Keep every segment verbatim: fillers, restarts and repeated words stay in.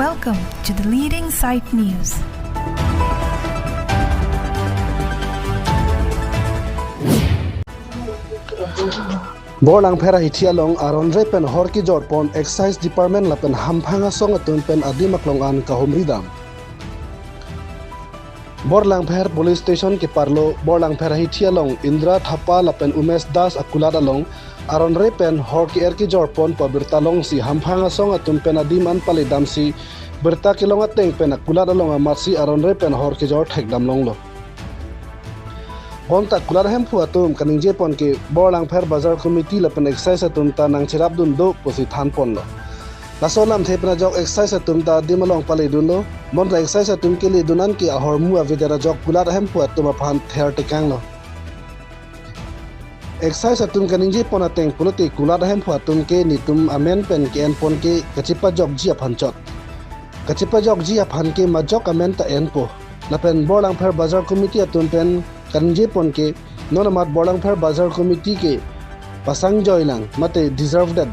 Welcome to the leading site news. Borlangpher ahithi along aron re pen hor kejor pon Excise Department lapen hamphang asong atum pen adim aklong an kahumri dam. Borlangpher Police Station keparlo Borlangpher ahithi along Indra Thapa lapen Umesh Das akulat along aron re pen hor ke-er kejor pon pu abirta longsi hamphang asong atum pen adim an pale damsi birta kelong ateng pen akulat along amatsi aron re pen hor kejor thekdam longlo. Bonta kulat ahemphu atum kaningje pon ke Borlangpher Bazar Committee lapen Excise atum ta nangcherapdun do pusi than ponlo. Laso lamthe pen ajok Excise atum ta adim along pale dunlo. Bonta Excise atum kele dun an ke ahormu avedet ajok kulat ahemphu atum aphan ther tekanglo. Excise atum kaningje pon ateng pulote kulat ahemphu atum ke netum amen pen ke-en pon ke kachepajokji aphan chot. Kachepajokji aphan ke majok amen ta enpo. Lapen Borlangpher Bazar Committee atum pen kaningje pon ke non amat Borlangpher Bazar Committee ke pasang joilang mate deserve that.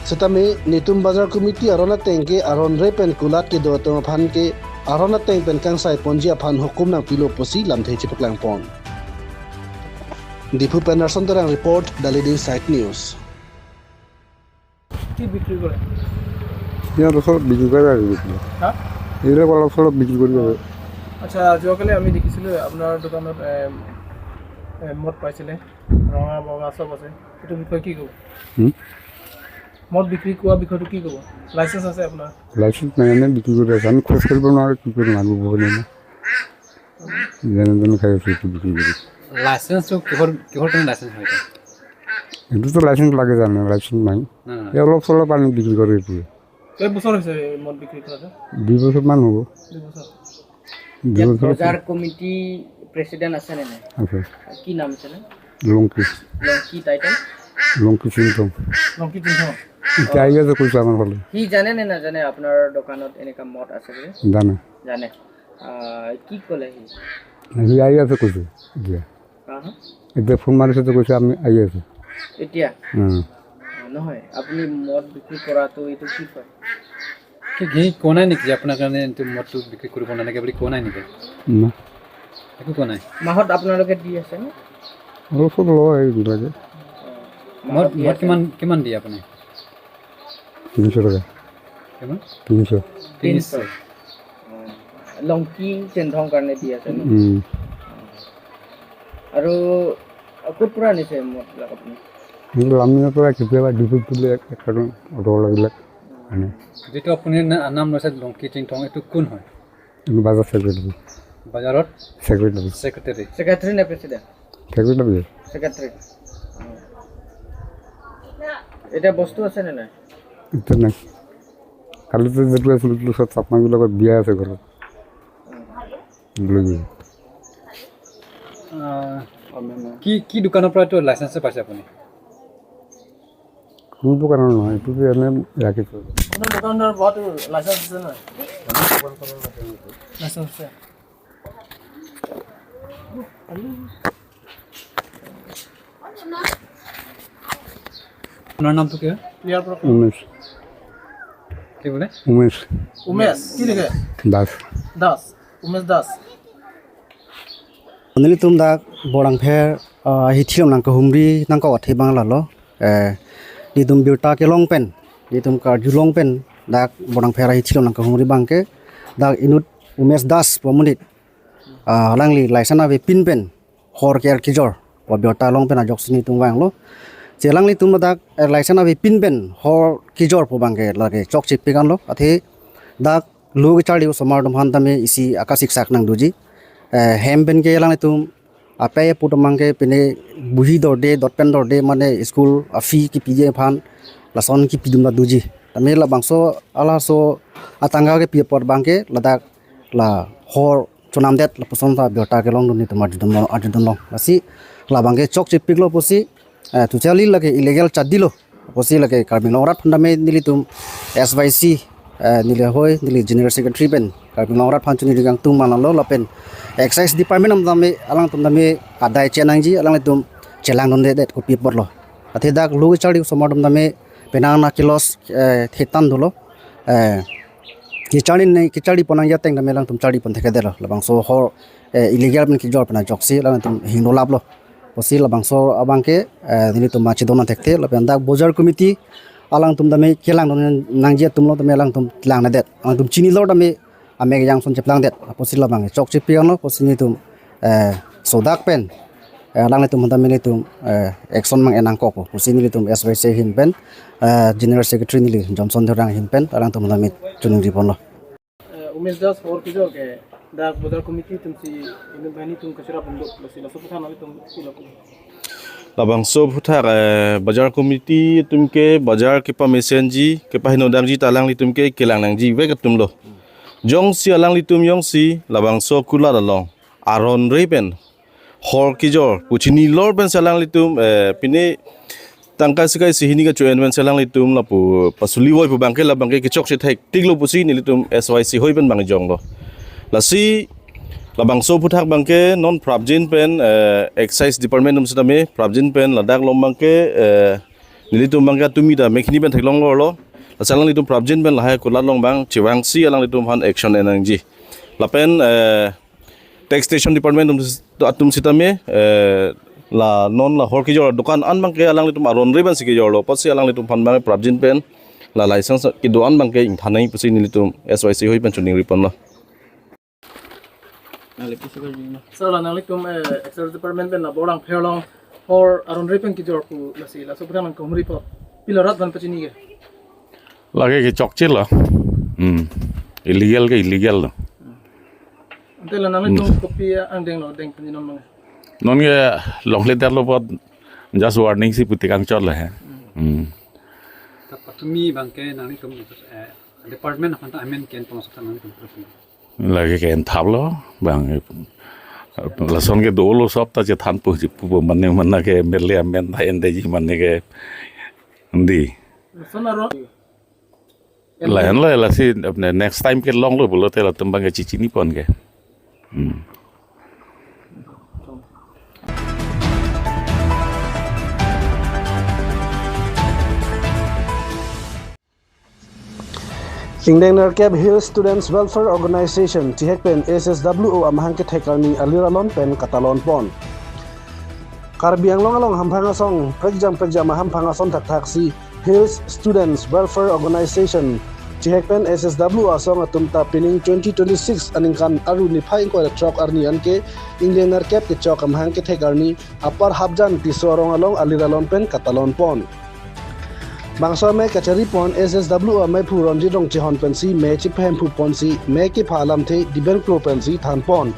Setame netum Bazar Committee aron ateng ke aron re pen kulat kedo atum aphan ke aron ateng pen kangsai ponji aphan hukum nangpilo pusi lamthe chepaklang pon. Diphu pen Narson Terang report, The Leading Site News. কি বিক্ৰী কৰে? ইয়াত ওচৰত বিক্ৰী কৰে আৰু বিক্ৰী। হা? এইবিলাক অলপ চলপ বিক্ৰী কৰি কৰে। আচ্ছা, যোৱাকালি আমি দেখিছিলোঁ আপোনাৰ দোকানত, এ, এ, মদ পাইছিলে, ৰঙা বগা চব আছে, এইটো বিষয়ে কি ক'ব? হুম? মদ বিক্ৰী কৰা বিষয়টো কি ক'ব? লাইচেন্স আছে আপোনাৰ? লাইচেন্স নাই, এনে বিক্ৰী কৰি আছে। আমি খোজ কাঢ়িব নোৱাৰোঁ, কি কৰিম, মানুহ বহুত মানুহ। যেনে তেনে খাই আছোঁ, এইটো বিক্ৰী কৰি। লাইচেন্সটো কিহৰ, কিহৰ কাৰণে লাইচেন্স হয় এইটো? এইটোতো লাইচেন্স লাগে জানো, লাইচেন্স নাই। নাই, নাই। এই অলপ চলপ আনি বিক্ৰী কৰে এইটোৱে। কেই বছৰ হৈছে এই মদ বিক্ৰী কৰাটো? দুই বছৰমান হ'ব। দুই বছৰ। দুই ইয়াত বছৰ বজাৰ কমিটি প্ৰেচিডেণ্ট আছে নে নাই? আছে। কি নাম আছিলে? লংকি। লংকি টাইটেল? লংকি চিনথং। লংকি চিনথং। এতিয়া আহি আছে কৈছে আমাৰ ফালে। সি জানে নে নাজানে আপোনাৰ দোকানত এনেকুৱা মদ আছে বুলি? জানে। জানে। আহ, কি ক'লে সি? সি আহি আছে কৈছে এতিয়া। হা, হা? এতিয়া ফোন মাৰিছে তো কৈছে আমি আহি আছো। এতিয়া? উম। অ, নহয়, আপুনি মদ বিক্ৰী কৰাটো এইটো কি কয়? কি, কি কোৱা নাই নেকি যে আপোনাৰ কাৰণে এইটো মদটো বিক্ৰী কৰিব নালাগে বুলি কোৱা নাই নেকি? না। একো কোৱা নাই? মাহত আপোনালোকে দি আছে নে? অলপ চলপ লয় এইবিলাকে। অ, মাহত মদ, দি মদ আছে। কিমান, কিমান দিয়ে আপুনি? তিনিশ টকা। কিমান? তিনিশ। তিনিশ। তিনিশ। অ, লংকি চিনথং কাৰণে দি আছে ন? উম। আৰু ক'ত পৰা আনিছে মদবিলাক আপুনি? এইটো লামডিঙৰ পৰা কেতিয়াবা ডিপুত তুলি এক, এক কাৰ্টন অটো লাগিলে আনে। যিটো আপুনি না-, নাম লৈছে লংকি চিনথং, এইটো কোন হয়? এইটো বাজাৰ ছেক্ৰেটাৰী। বাজাৰত? ছেক্ৰেটাৰী। ছেক্ৰেটাৰী। ছেক্ৰেটাৰী নে প্ৰেচিডেণ্ট? ছেক্ৰেটাৰী। ছেক্ৰেটাৰী। এতিয়া বস্তু আছে নে নাই? এতিয়া নাই। কালিতো যিটো আছিল, এইটো চব চাকমাবিলাকৰ বিয়া আছে ঘৰত। লৈ গৈ। আহ, কি, কি দোকানৰ পৰা এইটো লাইচেন্স পাইছে আপুনি? কোনো দোকানৰ নহয়, এইটো যে এনে ৰাখিছোঁ। আপোনাৰ দোকানৰ বহুত লাইচেন্স আছে নহয়? লাইচেন্স আছে। আপোনাৰ নামটো কি হয়? ইয়াৰ পৰা উমেশ। কি বোলে? উমেশ। উমেশ, কি লিখে? দাস। দাস, উমেশ Das. Nelitum dak Borlangpher, ah, ahithi along nangkahumri nangkok athe abang lalo. Eh, nelitum birta kelong pen, nelitum karjulong pen, dak Borlangpher ahithi along nangkahumri abang ke, dak inut Umesh Das pu amonit, ah, alangli license avepin pen hor ke-er kejor pu abirta along pen ajoksi nelitum vanglo. Si alanglitum dak, eh, license avepin pen hor kejor pu abang ke lake chokche pik anlo. Athe dak lo kecharli osomar atum aphan tame isi akasiksak nangdoji. Eh, hem pen ke alanglitum apei apo atum abang ke pine buhi dorde, dot pen dorde, mane school a-fee kipiji aphan lason kipidun ta doji. Tame labangso halaso atangka kepi apot abang ke ladak la hor chonamdet lapuson ta birta kelongdun nelitum arjudun, arjudunlong. Lasi labang ke chokche piklo pusi, eh, totally lake illegal chadilo pusi lake Karbi Anglong arat aphan tame nelitum S Y C, eh, neli ahoi, neli General Secretary pen Karbi Anglong arat aphan choningri kangtung manlo lapen Excise Department atum tame alangtum tame adai chenangji, alanglitum chelangdundedet kopi apotlo. Athe dak lo kecharli osomar atum tame penang na kilos, eh, thetan dolo, eh, kecharli ne, kecharli pon nangji ateng tame alangtum charli pon thekthedetlo. Labangso hor, eh, illegal pen kejor pen ajoksi alangtum hingno laplo. Pusi labangso abang ke, eh, nelitum ma chedon thekthe lapen dak bojar committee alangtum tame kelangdun nangji atumlo tame alangtum langnedet. Alangtum chinilor tame amek jangson cheplangdet. Pusi labang chokche pi-anlo pusi nelitum, eh, sodak pen, eh, alanglitum aphan tame nelitum, eh, action mang-en nangkokpo pusi nelitum S Y C ahin pen, eh, General Secretary neli Johnson Terang ahin pen alangtum aphan tame choningri ponlo. Eh, Umesh Das, hor kejor ke dak bojar committee atumsi inut banghini atum kachirap pondut, lasi laso aphuthak nanglitum si lapu. Labangso aphuthak, eh, bojar committee atum ke bojar kepamesenji, kepahinodakji ta alanglitum ke kelang nangjivek atumlo. Jongsi alanglitum jongsi labangso kulat along aron re pen hor kejor pu chinilor pensi alanglitum, eh, pine tangka sikai si hini kacho-en pensi alanglitum lapu pasuli voi pu abang ke labang ke kechokche thektiklo pusi nelitum S Y C ahoi pen bang jonglo. Lasi labangso aphuthak abang ke non prapjin pen, eh, Excise Department atum sitame prapjin pen ladak along abang ke, eh, nelitum abang ke atumi ta mekhini pen theklong lorlo. Lasi alanglitum prapjin pen lahai kulat along abang chevangsi alanglitum aphan action en nangji. Lapen, eh, Tax Station Department atum, atum sitame, eh, la non la hor kejor dokan an abang ke alanglitum aron re pensi kejorlo pusi alanglitum aphan abang prapjin pen la license kedo an abang ke ingthan nangji pusi nelitum S Y C ahoi pen choningri ponlo. Sir, la nanglitum, eh, Excise Department pen la Borlangpher along hor aron re pen kejor pu lasi laso aphuthak nangkehumri apot pilo rat aphan pachini ke? Lake kechokchelo. Hmm. Illegal ke illegal lo. Ante la nanglitum, hmm, kopi angdenglo, deng pen non abang? Non ke longledetlo apot just warning si pu tik kangchotlo he. Hmm. Hmm. Ta patumi abang ke nanglitum, eh, department aphan ta amen ke-en pon sok ta nanglitum patumi. Lake ke-en thaplo abang, lason ke dolo sop ta chethanpo ji pu pu mane mane ke M L A amen ta endeji mane ke andi. Lason aro. Lahenlo lasi apne next time kelonglo pulote latum abang ke chichini pon ke. Hmm. Ingdeng nerkep Hill Students Welfare Organization chihek pen S S W O amahang kethek arni alir alon pen katalon pon. Karbi Anglong along hamphang asong prekjam prekjam ahamphang ason thakthaksi Hills Students Welfare Organization chihek pen S S W O asong atum ta pining twenty twenty-six aningkan aru niphai ingkoi ra throk arni anke ingdeng nerkep kechok amahang kethek arni Upper Hapjan Tisso arong along alir alon pen katalon pon. Bangso amei kachari pon S S W O ameiphu Ronjit Rongchehon pensi mei chepahemphu ponsi mei kepha alamthe diben klo pensi than pon.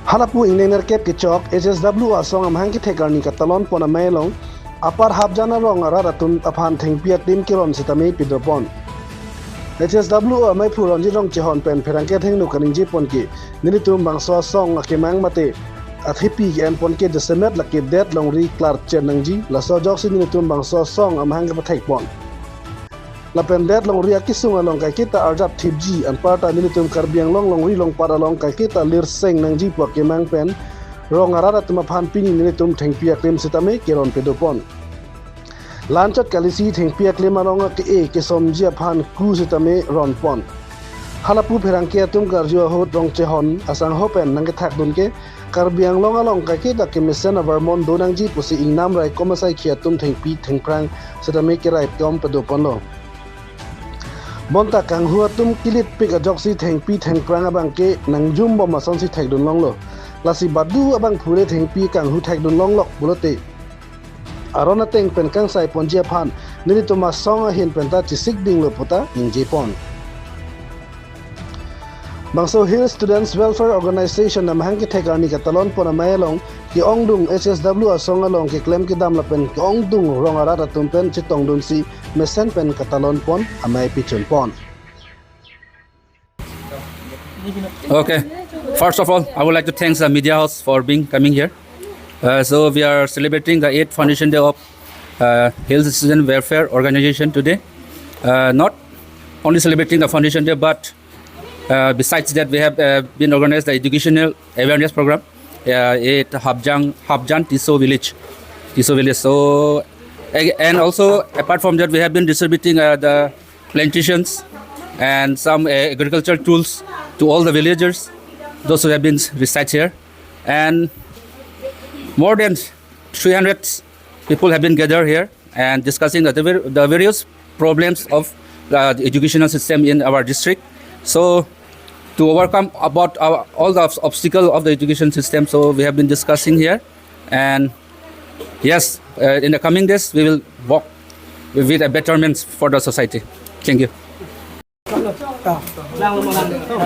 Halapu ingdeng nerkep kechok S S W O asong amahang kethek arni katalon pon amei along Upper Hapjan arong arat atum aphan thengpi aklim keron sitame pido pon. S S W O ameiphu Ronjit Rongchehon pen pherangke athengno kaningje pon ke nelitum bangso asong akemang mate athepi ke-en pon ke jasemet lake det longri klarchen nangji, laso ajoksi nelitum bangso asong amahang kepathek pon. Lapen det longri akesung along kaiketa arjap thipji anparta nelitum Karbi Anglong longri longpat along kaiketa lirseng nangji pu akemang pen rong arat atum aphan pini nelitum thengpi aklim sitame keron pedo pon. Lanchot kalisi thengpi aklim arong ake-e kesomji aphan ku sitame ron pon. Halapu pherangke atum karju ahut Rongchehon asangho pen nangkethakdun ke Karbi Anglong along kaiketa kemesen avarmon do nangji pusi ingnam raikom asaikhi atum thengpi thengphrang sitame kerai tom pedo ponlo. Bonta kanghu atum kilitpik ajoksi thengpi thengphrang abang ke nangjum bom asonsi thekdun longlo. Lasi badu abangphure thengpi kanghu thekdun longlok pulote aron ateng pen kangsai ponji aphan nelitum asong ahin penta chisik dinglo puta ningje pon. Bangso Hill Students Welfare Organization amahang kethek arni katalon pon amei along ke-ongdung S S W O asong along keklem kedam lapen ke-ongdung rong arat atum pen chetongdunsi mesen pen katalon pon amei pichun pon. Okay. First of all, I would like to thank the media house for being coming here. Uh, so we are celebrating the eighth foundation day of uh, Hill Student Welfare Organization today. Uh, not only celebrating the foundation day, but uh, besides that, we have uh, been organized the educational awareness program uh, at Hapjang, Hapjan Tisso village, Tisso village. So A- And also, apart from that, we have been distributing uh, the plantations and some uh, agricultural tools to all the villagers, those who have been researched here. And more than three hundred people have been gathered here and discussing the, var- the various problems of uh, the educational system in our district. So, to overcome about our, all the obs- obstacle of the education system, so we have been discussing here. And yes, uh, in the coming days, we will work with a betterment for the society. Thank you. Ah,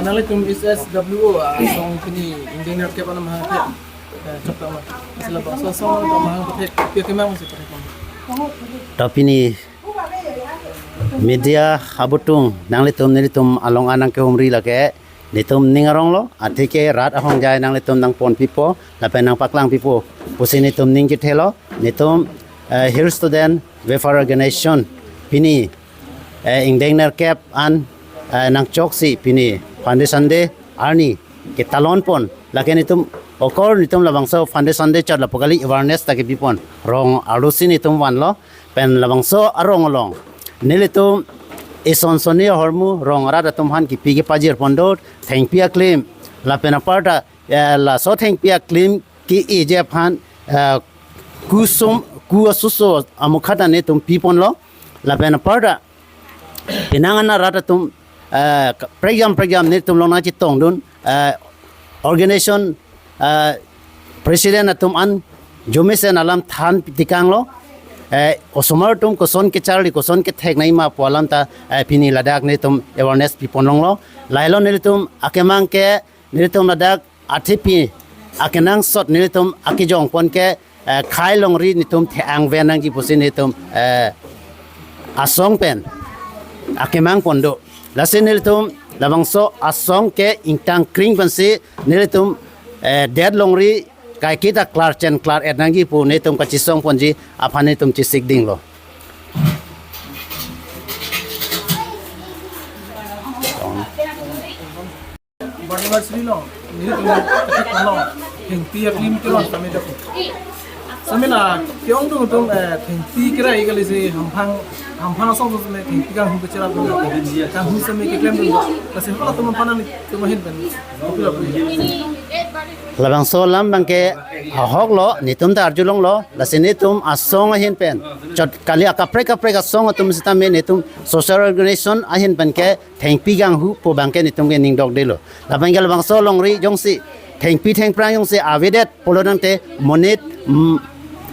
nanglitum S S W O, ah, asong pini ingdeng nerkep anam hang thek. Eh, chok tama. Sila bangso asong tama hang thek. Pia kemang si thek. To pini media abutung nanglitum nelitum along anang kehumri lake netum ning aronglo, atheke rat ahongjai nanglitum nangponpipo lapen nangpaklangpipo pusi netum ning kithelo. Netum eh, Hill Student Welfare Organization pini eh, ingdeng nerkep an eh, nangchoksi pini Foundation Day arni ketalon pon, lake netum okor netum labangso Foundation Day chot lapu kali, awareness ta kepipon, rong arlosi netum vanlo. Pen labangso arong along nelitum ison soni ahormu rong arat atum aphan kipi kepajir pon do, thengpi aklim, lapen aparta eh, laso thengpi aklim ke-eji aphan eh, kusum ku asuso amukha ta netum piponlo. Lapen aparta penang an arat atum eh, prekjam prekjam netum along nangchetongdun, eh, organization eh, president atum an jomesen alam than tikanglo. Eh, osomar atum koson kecharli, koson kethek nangji ma pu alam ta eh, pini ladak netum awareness pipon longlo. Lahelo nelitum akemang ke nelitum ladak athepi akenangsot nelitum akejong pon ke eh, khei longri netum the-ang ven nangji pusi netum eh, asong pen akemang pon do. Lasi nelitum labangso asong ke ingtang kring pensi nelitum eh, det longri kaiketa klarchen klar-et nangji pu netum kachesong ponji aphan netum chesik dinglo. Barnivak Sri long, nelitum ketek long, thengpi aklim kelong kami dok. Samela keong dung dung eh, thengpi kira ikalisi hamphang hamphang asong tu seme thengpi kanghu kecherap dung. Kanghu seme keklem dung. Kasi hula teman panang ni teman hin pen. Labangso alam abangke ahoklo, netum ta arjulonglo, lasi netum asong ahin pen chot kali akaprek kaprek asong atum sitame netum social organization ahin pen ke thengpi kanghu pu abangke netum ke ning dokdelo. Labangke labangso longri jongsi thengpi thengphrang jongsi avedet pulo tangte monit mm,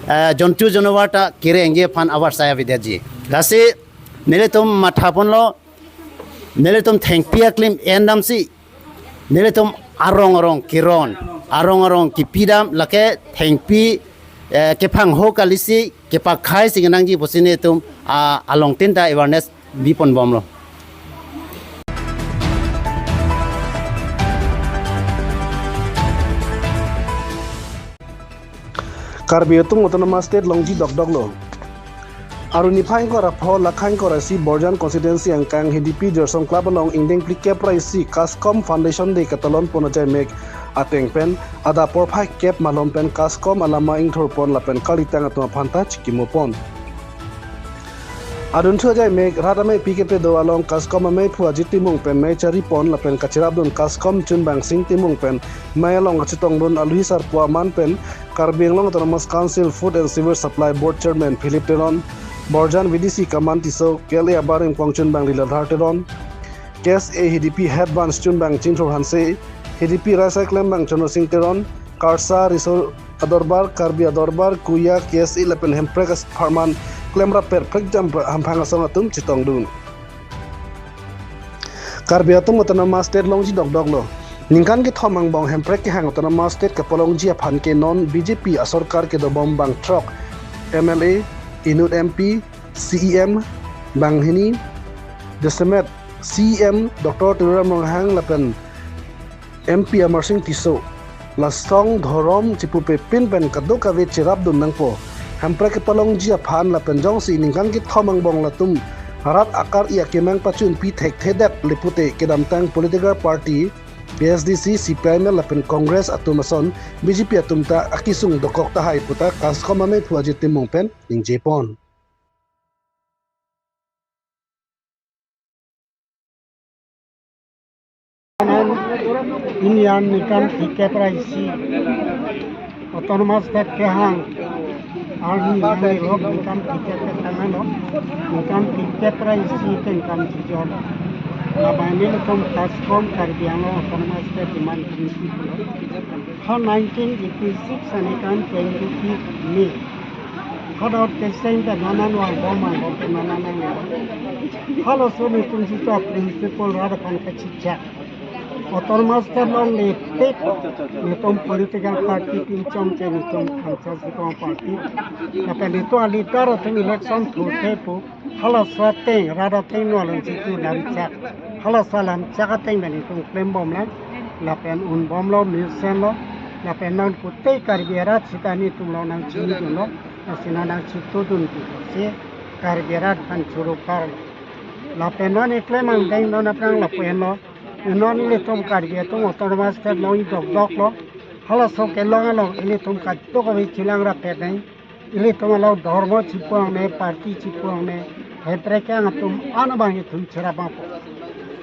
eh, jontu jonawar ta kerengji aphan avarsai avedetji. Lasi nelitum matha ponlo, nelitum thengpi aklim endamsi nelitum arong arong keron, arong arong kepidam, lake thengpi eh, kephangho kalisi kepakhai si kenangji pusi netum ah, along tinta awareness bipon bomlo. Karbi atum Autonomous State longji dokdoklo. Arni phai ingkoi ra pho, lakha ingkoi ra isi, Borjan constituency angkang H D P Jorsong Club along ingdeng phlikep ra isi KASCOM Foundation Day ketalon pon ajai mek ateng pen adap porphai kep malom pen KASCOM alama ingthur pon lapen kalitang atum aphan ta chikimo pon. Adunthu ajai mek rat ameipi kepedo along KASCOM ameiphu Ajit Timung pen mei chari pon lapen kacherapdun KASCOM chunbang Sing Timung pen mei along kachetongdun aluhi sarpo aman pen Karbi Anglong Autonomous Council Food and Civil Supply Board Chairman Philip Teron, Borjan V D C Kaman Tisso, K L A abarim kongchunbang Liladhar Teron, K S A H D P Head Branch chunbang Chingthur Hanse, H D P Raisai klembang Chandra Sing Teron, KARSA, Riso Adorbar, Karbi Adorbar, Kuya, K S A lapen Hemprek apharman klemrap per prekjam hamphang asong atum chetongdun. Karbi atum Autonomous State longji dokdoklo. Ningkan kethom angbong Hemprek kehang Autonomous State kepalongji aphan ke non B J P asorkar kedobom bang throk M L A, inut M P, C E M, banghini, jasemet C E M Doctor Tuliram Ronghang lapen M P Amarsing Tisso. Lasong dhorom chipupepin pen kadokave cherapdun nangpo. Hemprek kepalongji aphan lapen jongsi ningkan kethom angbong latum rat akar-i akemang pachunpi thekthedet le pute kedamtang political party A S D C, C P I M L lapen Congress atum ason B J P atum ta akesung dokok tahai puta KASCOM ameiphu Ajit Timung pen ningje pon. Pini an ningkan phlikep ra isi Autonomous State kehang arni nanglelok ningkan phlikep kethang anlo, ningkan phlikep ra isi kengkam chijor. Labang nelitum KASCOM Karbi Anglong Autonomous State Demand Committee pulo ha nineteen eighty six aningkan twenty May. Hadot keseng ke non an vangbom, vangbom ke non an nanglelok. Halaso nelitum sita principle rat aphan kachechak. Autonomous State longle tik nelitum political party pinchong ke nelitum Khamsat Sikong party. Lapen nelitum a-leader atum election thurthe pu. Halaso ateng, rat ateng non along situ lamchak. Halaso lamchak ateng pen nelitum klembomlang. Lapen unbomlo, mesen lo. Lapen non kutei Karbi arat sita nelitum along nangchinidunlo. Lasi non nangchitudun pusi Karbi arat aphan choro karlo. Lapen non eklem angdeng non aphrang lapu-an lo. Non ilitum Karbi atum Autonomous State longji dokdoklo. Halaso kelong along ilitum kadokave chelang rapet nang. Ilitum along dhormo chipu angne, party chipu angne, heprek kang atum an abang itum cherap abangpo.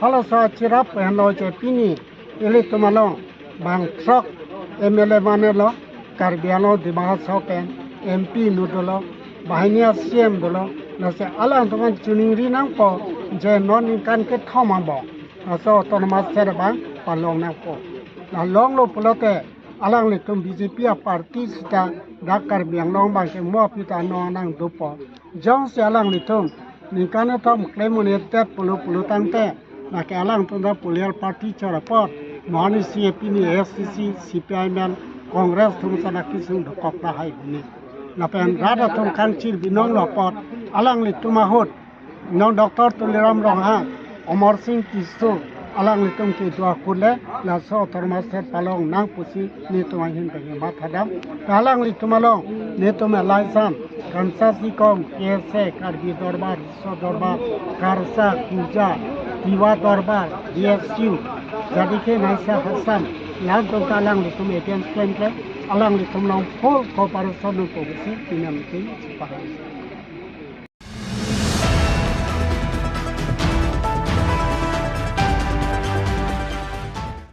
Halaso acherap henlo je pini ilitum along bang throk M L A mane lo, Karbi Anglong Dima Hasao pen M P inut dolo, banghini a-C M dolo, lasi alangtum aphan chiningri nangpo je non ningkan kethom angbong laso Autonomous State abang palong nangpo. La longlo pulote alanglitum B J P a-party sita dak Karbi Anglong abang ke mo aphi ta non nangdopo. Jongsi alanglitum ningkan kethom klem un-edet pulo pulo tangte, lake alangtum ta political party chor apot, non isi pini A S D C, C P I M L, Congress atum sana kesung dokok lahai hini. Lapen rat atum kangchir binong lo apot, alanglitum ahut non Doctor Tuliram Ronghang, Amarsing Tisso, alanglitum kedo ahut le laso Autonomous State palong nang pusi nelitum ahin pen mathadam. Alanglitum along nelitum alaisan Khamsat Sikong, K S A, Karbi Dorbar, Riso Dorbar, KARSA, KUJA, Tiwa Dorbar, D S U, Jadikhe Naisha Hasam, latum ta alanglitum against klemkle, alanglitum along full cooperation nangpo pusi pini an ke chepahang.